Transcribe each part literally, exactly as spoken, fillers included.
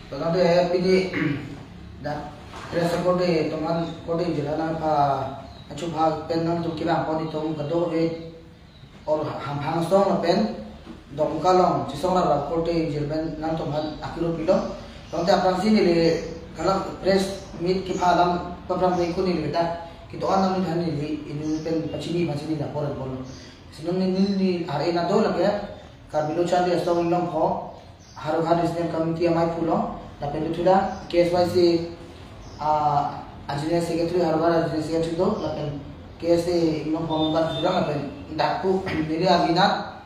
Tangte pini dak press korte atum aphan korte jila nangpha achu pha pen nangtum kevang pon itum kadokave or hamphang asong lapen Dokmoka along chesong rap rap korte jil pen nangtum aphan akiro pilo. Tangte aphrangsi neli hala press meet kepha alam paphrang pen ko neli dak kedo-an nangli than neli inut pen pachini pachini dak poran polo. Sinong neli neli hari nado lake Karbi Lo Charli Asong Inglong Pho Howraghat Regional Committee amei pulo, lapen dothulang K S Y C, ah, a General Secretary, Howraghat a General Secretary do, lapen K S A Inglong Pho member dothulang, lapen dak pu neli abinat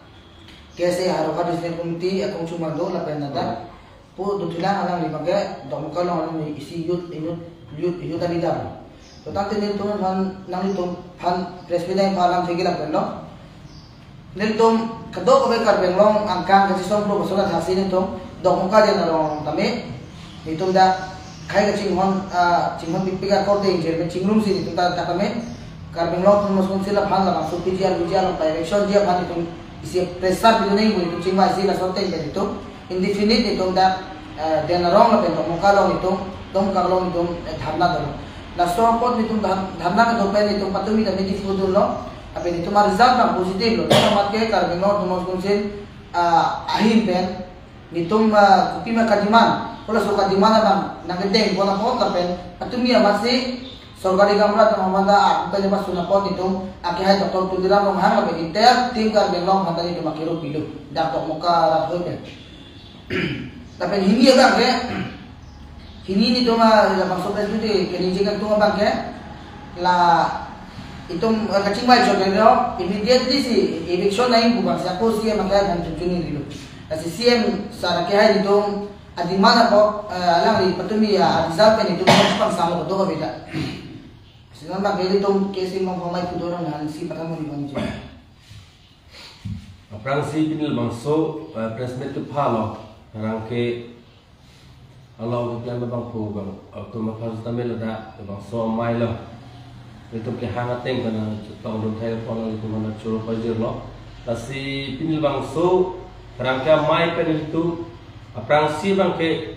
K S A Howraghat Regional Committee akong chumar do, lapen dak pu dothulang alangli abangke Dokmoka along alangli isi youth, inut, youth, youth a leader. To tangte nelitum aphan, nanglitum aphan press meet nangpha alam thekji lapen lo. Nelitum kadokave Karbi Anglong angkang kachesong pro bosona thaksi nelitum Dokmoka Dena Rong tame nelitum dak khei kachinghon, ah, chinghon pikpik akorte ingjir pen chingrumsi nelitum ta tame Karbi Anglong Autonomous Council aphan labangso P G R, V G R along direction ji aphan nelitum isi pressure pidun nangji pu nelitum chingvaisi laso ateng pen nelitum indefinite nelitum dak, eh, Dena Rong lapen Dokmoka along nelitum, Dokmoka along nelitum, eh, dharna dolo. Laso apot nelitum dhar-, dharna kedo pen nelitum patumi tame Diphu dunlo. Lapen nelitum a-result abang positive lo. Tangte amat ke Karbi Anglong Autonomous Council, ah, ahin pen nelitum, ah, kopima ka-demand, pu laso ka-demand abang nangkedeng pon apot lapen patumi amatsi sorkari gaonbura atum aphan ta, ah, pen pasun apot nelitum akehai Doctor Tuliram Ronghang lapen entire team Karbi Anglong aphan ta nelitum akiro pilo. Dak Dokmoka rat hoi pen. Lapen hini abangke, hini nelitum, ah, labangso pen tute keningje kangtung abangke, la itum, ah, kachingvai chot lo, immediately si eviction nangji pu abangsi ako C M akehai aphan chunchun neli lo. Lasi C M sir akehai nelitum a-demand apot, eh, alangli patumi a-result pen nelitum pangsam lo kadokave ta. Sinong abangke nelitum K S A Inglong Pho amei pudo rong han si pathan moni bang je. Aphrangsi pini labangso, eh, press meet kepha lo, rangke along keklem abang pu bang, atum aphan sitame ladak labangso amei lo. Nelitum kehang ateng pen nangchetongdun thai pon nelitum aphan choro pajirlo. Lasi pini labangso rangke amei pen nelitum aphrangsi abangke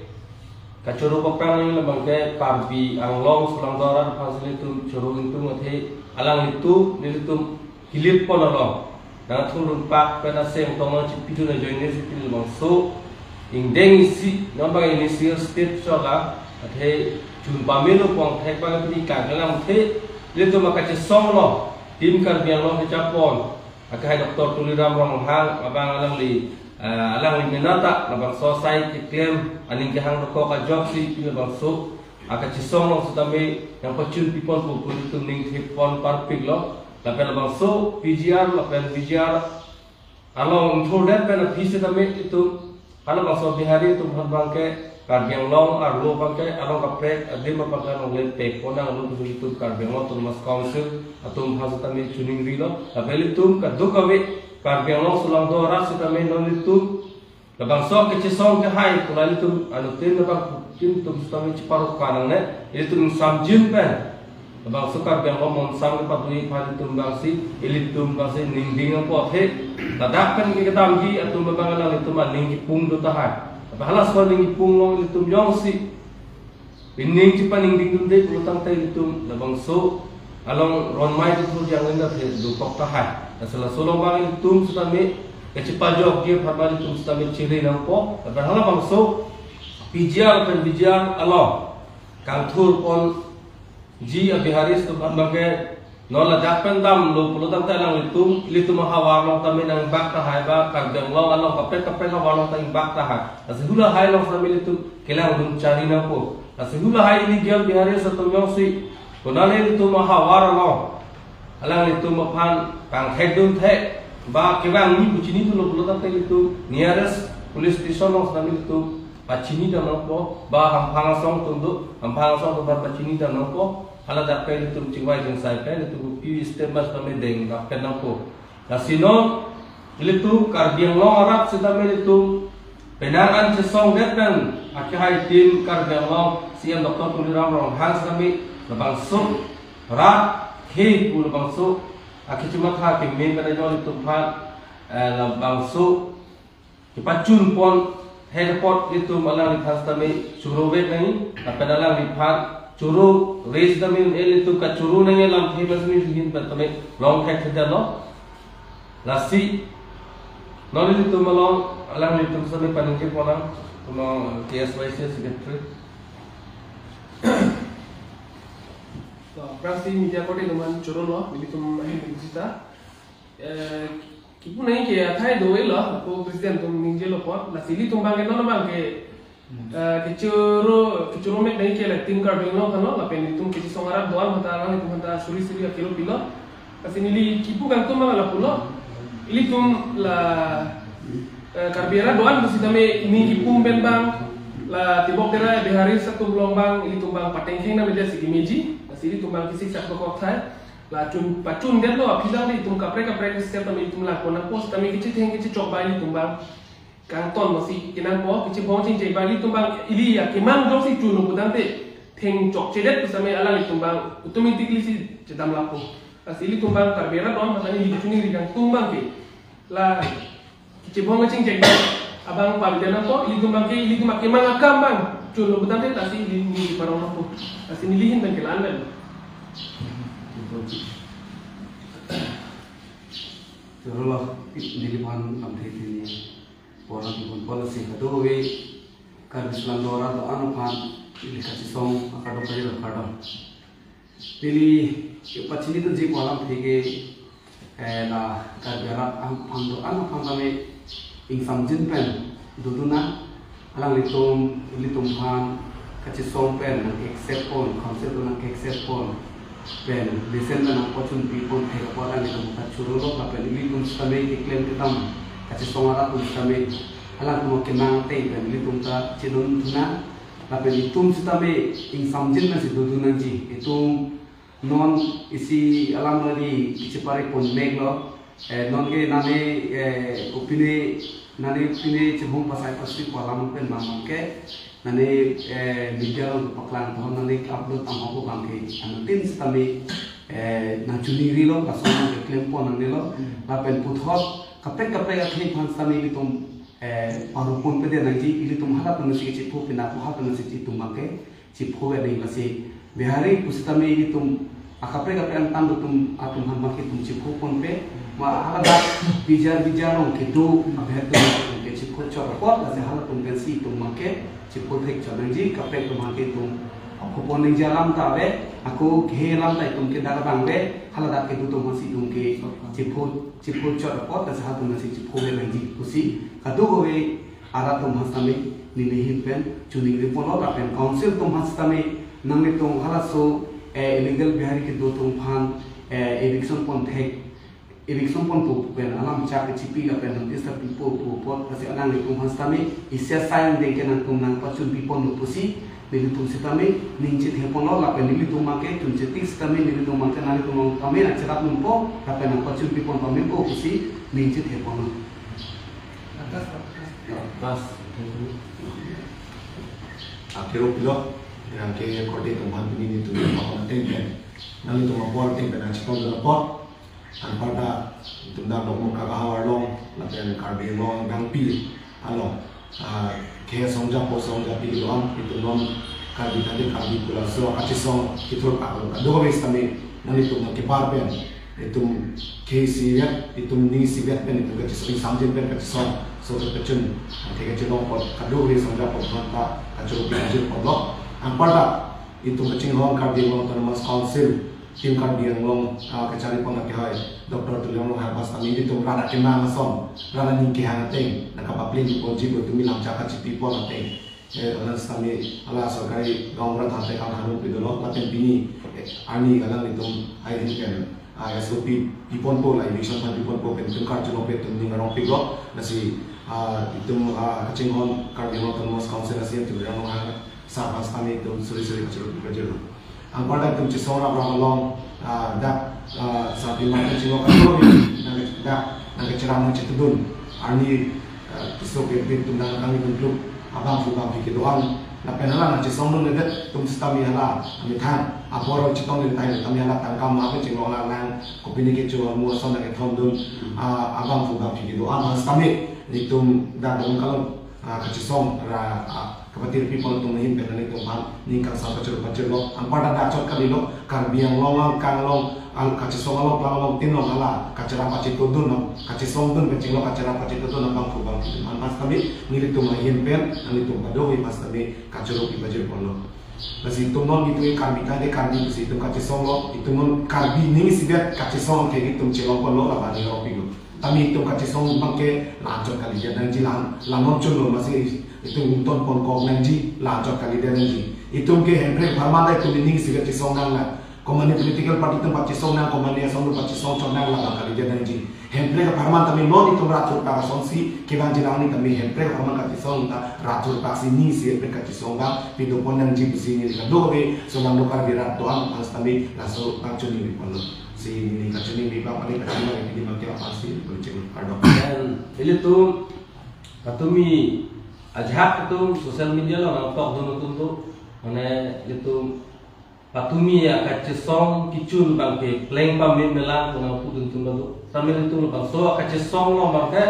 kachoro paphrang nangji abangke Karbi Anglong Sulangdor arat aphansi nelitum choro ingtung athe alanglitum nelitum Kilip pon along nangthurun pak pen aseng tong nangchipidun ajoine si pini labangso ingdeng isi non abang initial stage chot la athe chun pamelo pon thek abang pini kangkelang the ilitum akachesong lo Team Karbi Anglong kechapon akehai Doctor Tuliram Ronghang abang alangli, eh, alangli menata labangso asai keklem aning kehang dokok ajoksi pini labangso akachesong along sitame nangpachun pipon pu pu ilitum ning thip pon parpik lo. Lapen labangso P G R lapen V G R along ingthurdet pen aphi sitame itum halabangso Bihari atum aphan abangke Karbi Anglong arlo abangke along kaprek adim abangke along le pek pon nanglo pu ilitum Karbi Anglong Autonomous Council atum aphan sitame chiningrilo. Lapen ilitum kadokave Karbi Anglong Sulangdor arat sitame non ilitum labangso kachesong kehai pu la ilitum anuttin labang ilitum sitame chiparuka nangne ilitum samjin pen labangso Karbi Anglong monsam kepadui aphan ilitum abangsi ilitum abangsi ningding apot he ladak pen kedamji atum abang alanglitum aning kipung do tahai. Tapi halaso aning kipung along ilitum jongsi pining chipaningdingdunde pulo tangte ilitum labangso along ronmai ilitum jangin athe dokok tahai. Lasi laso along abang ilitum sitame kachipajokji aphan abang ilitum sitame chiri nangpo. Lapen halabangso P G R pen V G R along kangthur ponji a-Biharis atum aphan abangke non ladak pen damlo pulo tangte alanglitum ilitum ahavar along tame nangbak tahai ba Karbi Anglong along kaprek kaprek ahavar along ta ingbak tahai. Lasi hula hai along sitame ilitum kelangdun chari nangpo. Lasi hula hai illegal Biharis atum jongsi konane ilitum ahavar along alanglitum aphan kangthekdun thek ba kevangji pu chinidunlo pulo tangte ilitum nearest police station along sitame ilitum pachini dam nangpo ba hamphang asong atum do, hamphang asong atum aphan pachini dam nangpo. Hala dak pen ilitum chingvai chingsai pen ilitum pi step mas pame deng dak pen nangpo. Lasi non ilitum Karbi Anglong arat sitame ilitum penang an chesongdet pen akehai Team Karbi Anglong C M Doctor Tuliram Ronghang sitame labangso rat khei pu labangso akechimatha keme pen ajo ilitum aphan, eh, labangso kepachun pon Hei apot ilitum alangliphan sitame choro vek nangji, lapen alangliphan choro res tame un-e ilitum kachoro nangji alamthe pen sitame nelihin pen tame long thekthedetlo. Lasi non ilitum along alanglitum sitame paningje pon nang, kono K S Y C secretary. To, aphrangsi media korte atum aphan choro lo, nelitum ahin nelitum sita. Eh, kipu nangji ke athai do-elo, ako president atum ningjelo apot, lasi ilitum abang ke non abang ke, eh, kechoro, kechoro mek nangji ke la Team Karbi Anglong aphanlo, lapen ilitum kechesong arat do-an aphanta, alanglitum aphanta suri suri akelo pilo. Lasi neli kipu kangtung abang lapulo. Ilitum la, eh, Karbi arat do-an pusitame ning kipu pen abang, la Tibok Tera Bihari atum along abang, ilitum abang pateng kheng na media si kimeji, lasi ilitum abang kisik sak dokok thai. La chun, pachundetlo aphi lang ilitum kaprek kaprek step tame ilitum langpon nangpo, sitame kechitheng kechechok abang ilitum abang kangton masi kenangpo, kechebong chingchek abang ilitum abang ili akemang jongsi chunlo putangte theng chokchedet pusitame alanglitum abang automatically si chedam lapo. Lasi ilitum abang Karbi arat do-an aphanta neli kachiningri kangtung abang ke, la kechebong kachingchek abang, abang pavida nangpo, ilitum abang ke, ilitum akemang akam abang chunlo putangte lasi ili neli parong nangpo. Lasi nelihin abang ke la-an lo. Choro lo, neliphan lamthe pini pon nangji pon pon lasi kadokave Karbi Anglong arat do-an aphan ili kachesong akardom kali akardom. Pini pachini dunji pu alamthe ke, eh, la Karbi arat aphan do-an aphan tame ingsamjin pen dodun nang, alanglitum, ilitum aphan kachesong pen nang accept pon, council atum nang accept pon pen, lesen pen nangpachunpi pon thek apot alanglitum kachoro lo, lapen ilitum sitame keklem kedam kachesong arat atum sitame alangtum akemang ateng pen ilitum ta chedondun nang, lapen itum sitame ingsamjin pensi dodun nangji. Itum non isi alam lo, ili kachepare pon mek lo. Eh, non ke nane, eh, opine, nane opine chebong pasai pasi pu alam pen abang ke, nane, eh, media along paklang thon, nane upload tangho pu abang ke, anuttin sitame, eh, nangchiningri lo, lason nangkeklem pon nangne lo. Hmm. Lapen puthot kaprek kaprek akhei aphan sitame ilitum, eh, paro pon pedet nangji, ilitum halatum si kachepho pina pu halatum si itum abang ke chepho ave nang, lasi Bihari pusitame ilitum akaprek kaprek angtan atum, atum aphan abang ke itum chepho ponpe, ma haladak bijar bijar along kedo abihari atum ke chepho chot apot, lasi halatum pensi itum abang ke chepho thek chot nangji, kaprek atum abang ke itum apho pon nangji alam ta ave, ako kehei alam ta itum ke dak abang ave, haladak kedo atum aphansi itum ke chepho, chepho chot apot, lasi halatum pensi chepho ave nangji pusi kadokave arat atum aphan sitame nelihin pen chiningri ponlo, lapen council atum aphan sitame nanglitum halaso, eh, illegal Bihari kedo atum aphan, eh, eviction pon thek, eviction ponpo pu pen alam chak kachipi lapen notice ta pipo pu apot, lasi nanglitum aphan sitame isi asai angdeng ke nangtum nangpachunpi ponlo pusi nelitum sitame ning chethe ponlo, lapen nelitum abang ke chun chetik sitame nelitum abang ke nanglitum along tame nangcherap nangpo, lapen nangpachunpi pon tame po pusi ning chethe ponlo. Atas, atas. Ya, atas. Akhir pilo, yang ke korte atum aphan pini nelitum aphan ateng pen, nanglitum apor ateng pen nangchetongdun apot, anparta itum dak Dokmoka kahawar along, lapen Karbi Anglong Nangpi along, ah, kehai asong japo asong japi kedo-an, itum non Karbi tadi Karbi pu laso kachesong kethur aklo, kadokave sitame nanglitum nangkepar pen, itum kehai isivet, itum ning isivet pen, itum kachesong, ingsamjin pen kachesong, so kepachun, athe kachelong apot, kadokave asong japo aphanta kachoro pi kajir apotlo. Anparta itum kachinghon Karbi Anglong Autonomous Council, Team Karbi Anglong, ah, kachari pon akehai Doctor Tuliram Ronghang aphan sitame itum rat akemang ason, rat aning kehang ateng nangkapaplengponji pu itum alam chak kachipi pon ateng, eh, alang sitame hala sorkari gaonbura than pen kangthang pidolo, lapen pini, eh, arni alanglitum ahin pen, ah, S O P piponpo, la eviction aphan piponpo pen itum karjulo pen itum ning arong piklo, lasi, ah, itum, ah, kachinghon Karbi Anglong Autonomous Council a-CEM Tuliram Ronghang sir aphan sitame itum suri suri kachoro pi kajirlo. Anparta itum chesong raprap along, ah, dak, ah, sarpi market chinglo kachoro pi, nang dak nangkacherap nangchetudun arni, ah, keso kebit atum nangkangni bentuk abangphu bangphi kedo-an, lapen hala nangchesongdunledet atum sitame hala amethang apor chetongdun tahai tame hala tangka ma pen chinglo, hala nang kopine kecho amu ason nangkethondun, ah, abangphu bangphi kedo-an aphan sitame itum dak dong kalon ah, kachesong ra, ah, kapatir people atum ahin pen nanglitum aphan ning kangsam pachirlo pachirlo. Anparta dak chot kalilo, Karbi Anglong along, kang along, ang kachesong along, kang along tin along hala kacherap kachetodun along, kachesongdun pen chinglo kacherap kachetodun along bangphu bangphi atum aphan sitame nelitum ahin pen nanglitum kadokave aphan sitame kachoro pipajirponlo. Lasi itum non itum Karbi ta de Karbi pusi itum kachesonglo, itum non Karbi ning isivet kachesong ke itum chelongponlo, labang ni ropilo. Tame itum kachesong abangke la-anchot kalidet nangji, la, la non chunlo, masi itum ingtonpon kok nangji, la-anchot kalidet nangji. Itum ke Hemprek apharman ta itum ning isivet chesong nanglang. Komane political party atum pachesong nang, komane asong atum pachesong chot nang, labang kalidet nangji. Hemprek apharman tame non itum rat thurpak asonsi kevangji lang, ne tame Hemprek apharman kachesong ta rat thurpaksi ning isi Hemprek kachesong abang pidopon nangji pusi neli kadokave Sonam Karbi rat do-an aphan sitame laso abang choningriponlo. Si neli kachoningri abang, pani kachoningri abang ke aphansi politik ardok. Dan ilitum patumi ajahak atum social media along nangtokdun atum do, mane ilitum patumi akachesong kechun abangke pleng pame melang pu nangpudun atum do. Tame ilitum labangso akachesong along abangke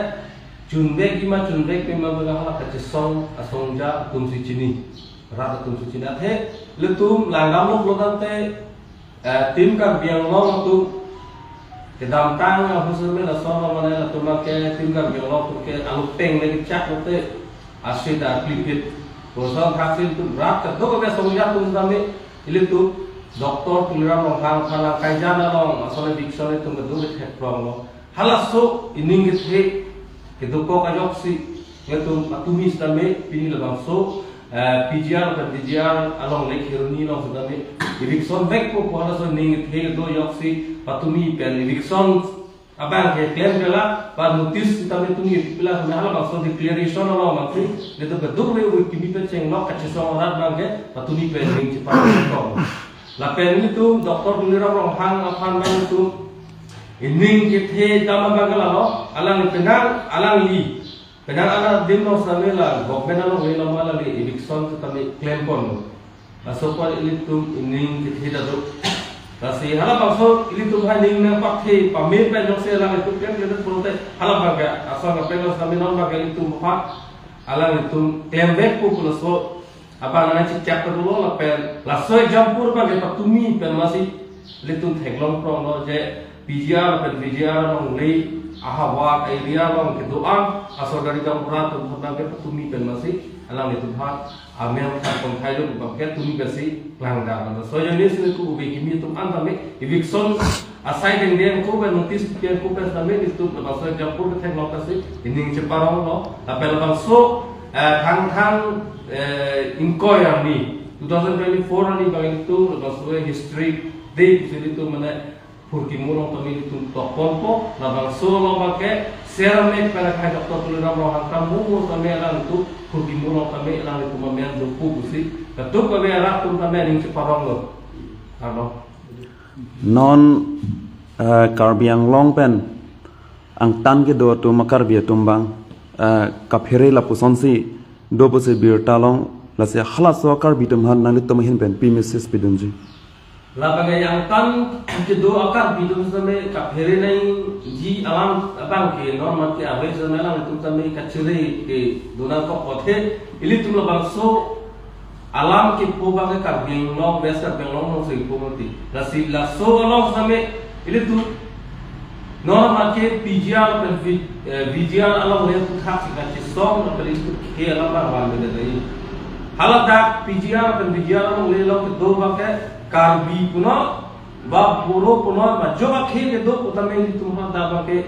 chunvekji ma chunvekpe ma abang hala kachesong asongja atumsi chini, rat atumsi chini. Athe ilitum langdam lok lo tangte, eh, Team Karbi Anglong atum kedamtang ahut seme lason lo, mane latum ke Team Karbi Anglong atum ke alupeng le kechak lote asit arklipit. Boson thaksin atum rat kadokave asongja atum tame ilitum Doctor Tuliram Ronghang aphan nangkaijan along ason eviction itum kadokave thekpronglo. Halaso ining kethe kedokok ajoksi nelitum patumi sitame pini labangso, eh, P G R pen V G R alongle Kheroni along sitame eviction vekpo pu halaso ining kethe do ajoksi patumi pen eviction abangke klemkle la, ba notice sitame tumi pila sitame halabangso declaration along mati, nelitum kadokave ove kimi pen chenglok kachesong arat abangke patumi pen ning cheparong. Lapen ilitum Doctor Tuliram Ronghang aphan abang ilitum ining kethe dam abangke lalo, alangli penang, alangli penang adim along sitame la government alongle lama alangli eviction sitame klemponlo. Laso apot ilitum ining kethe ta do. Lasi halabangso ilitum ha ning nangpathe pame pen jongsi alanglitum klemkle pulote halabangke asong kapeng lo sitame non abangke ilitum aphan alanglitum klemvekpo pu laso abang nangchechak ta dolo. Lapen laso example abangke patumi pen masi ilitum theklongpronglo je P G R pen V G R alongle ahavar area along kedo-an asarkari gaonbura atum abangke patumi pen masi alanglitum aphan amen thang pon thai do abangke tumi pensi klangdam. So ajoine si nelitum ove kimi atum an tame eviction asai dengdeng ko pen notice pi ko pen tame nelitum labangso example ketheklong kasi ining cheparonglo. Lapen labangso, eh, Thangthang, eh, ingkoi arni, two thousand twenty-four arni abang ilitum labangso history day pusi ilitum mane Phurkimo along tame ilitum tokponpo, labangso along abangke Chairman pen akhai Doctor Tuliram Ronghang ta mo mo tame alanglitum Phurkimo along tame alanglitum amen dopo pusi kadokave arat atum tame aning cheparonglo. Arlo. Non, eh, Karbi Anglong pen angtan kedo atum a-Karbi atum abang, eh, kaphere lapusonsi do pusi birta long, lasi halaso a-Karbi atum aphan nanglitum ahin pen pi message pidunji? Labang angtan kedo a-Karbi atum sitame kaphere nangji alam abangke non mati ave sitame alanglitum tame kachere kedo nangkok athe ilitum labangso alam kepu abangke Karbi Anglong, West Karbi Anglong alongsi kepu mati. Lasi laso along sitame ilitum non abangke P G R pen V-, eh, V G R alongle aputhak si kachesong lapen ilitum khei alam abang vanvedet nangji. Haladak P G R pen V G R alongle along kedo abangke Karbi punon, ba Boro punon, ba jo akhei kedo pu tame ilitum haladak abangke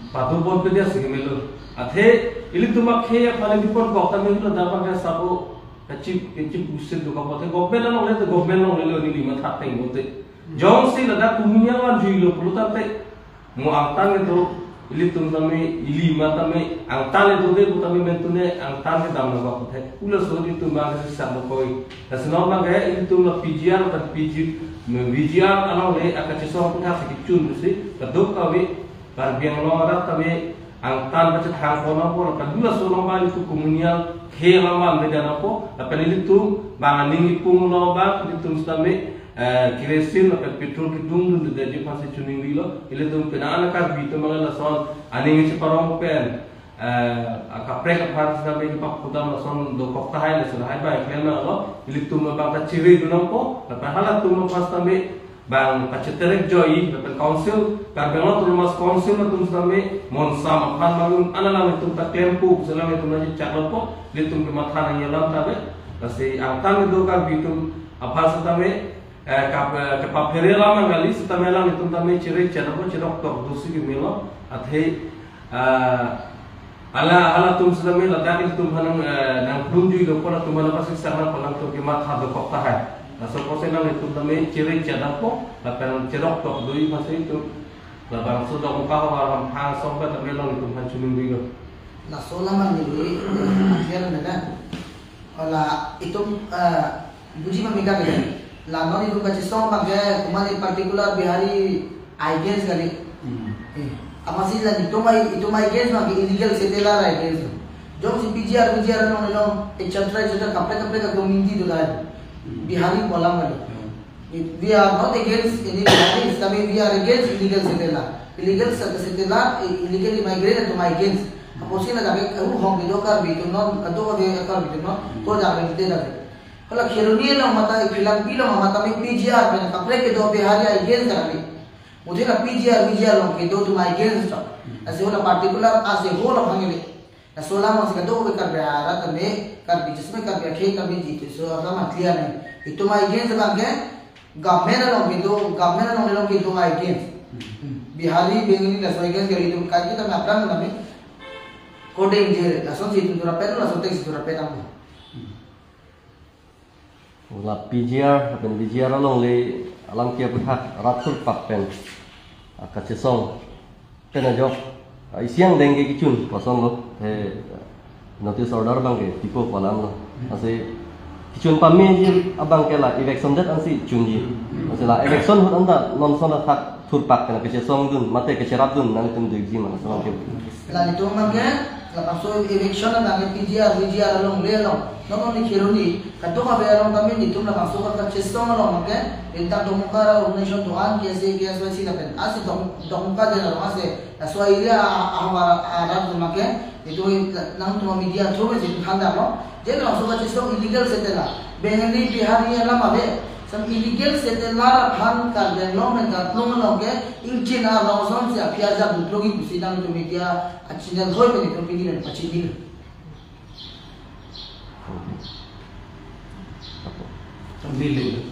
padopon pedia si kemelo. Athe ilitum akhei aphan ilitum pon kok tame haladak abangke sabo kachip kachip usit do kok athe government alongle te government alongle lo neli matha teng bote. Jongsi ladak communal vanjuilo pulo tangte mo angtan kedo ilitum tame ili ma tame angtan kedo de pu tame mentune angtan kedam nangkok athe. Pu laso ilitum abang si sabo koi. Lasi non abangke ilitum la P G R pen P G, V G R alongle akachesong aputhak si kechun pusi kadokave Karbi Anglong arat tame angtan pachethang pon nangpo, lapen pu laso along abang ilitum communal khei alam vanvedet nangpo, lapen ilitum abang aning ipung along abang ilitum sitame, eh, kerosene lapen petrol kedung dundedetji aphansi choningrilo, ilitum penang an a-Karbi atum abang lason aning cheparong pen, eh, akaprek aphan sitame kepapudam lason dokok tahai, lason lahai abang klem nanglo, ilitum abang ta chiri dunangpo, lapen halatum aphan sitame bang kacheterek joi, lapen council, Karbi Anglong Autonomous Council atum sitame monsam aphan malum, ana alanglitum ta klempo, pusi alanglitum ta chaklopo, ilitum kematha nangji alam ta ave, lasi angtan kedo Karbi atum aphan sitame, eh, kap-, eh, kepaphere alam nang kali, sitame alanglitum tame chiri chedap chedok tok dosi kemelo, athe, eh, ala, halatum sitame ladak ilitum aphan nang, eh, nangplunjui dokok, halatum aphan pasik sarna palang tum kematha dokok tahai. Laso apotsi alanglitum tame chiri chedappo, lapen chedok tok dui masi itum labangso Dokmoka havar hamphang asong pen tame alanglitum aphan chuningri lo. Laso alam neli, eh, akhir na kan. Hala itum, eh, buji ma mega beda. La non itum kachesong abang ke komat particular Bihari against kali. Hmm. Eh, amatsi la itum ai, itum against abang ke illegal settler against. Jongsi P G R, V G R along along, et cetera, et cetera, kaprek kaprek ka community do dai. Hmm. Bihari pu alam kali. Hmm. We are not against any Bihari, tame we are against illegal settler. Illegal set-, settler, i-, illegal immigrant atum against. Apotsi la jake, eh, hong kedo Karbi atum non, kadokave Karbi atum non, ko jake kita jake. Hala Kheroni along mate, Phelangpi along mate, tame P G R pen kaprek kedo Bihari against jake. Muthe la P G R, V G R along kedo atum against to. Lasi hala particular as a whole abang kali. Laso alam si kadokave Karbi arat tame, Karbi jisme Karbi akhei tame ji, laso alam clear nai. Itum against abang ke, government along kedo, government along along kedo against. Hmm. Bihari, Bengali laso against kali itum kai kita aphrang tame. Coding je, lason si itum thurapet, lason teng si thurapet ang. La P G R lapen V G R along le alam ke aputhak rat thurpak pen, ah, kachesong pen ajok, ah, isi angdeng ke kechun kosonlo, te, ah, notice order abang ke pipo pu alamlo. Lasi kechun pame ji abang ke la eviction det ansi chunji. Lasi la eviction ahut anta non lason athak thurpak pen kachesong dun, mate kacherap dun nangtum dikji ma laso abang ke. La itum abang ke, labangso eviction abang ke P G R, V G R along le along. Not only Kheroni, kadokave along tame itum labangso kachesong along abang ke, ilitum Dokmoka organization do-an, K S A, K S Y C lapen. Asi Dok-, Dokmoka den along asi, laso area a, a, a, arat atum abang ke, itum nangtum media through si thandaklo. Je labangso kachesong illegal settler. Bengali, Bihari alam ave. Sam illegal settler aphan Karbi Anglong pen Karbi along ke ingchin arong asonsi aphi arjap duplongji pusi nangtum media a channel hoi pen itum pini pen pachini. Neli.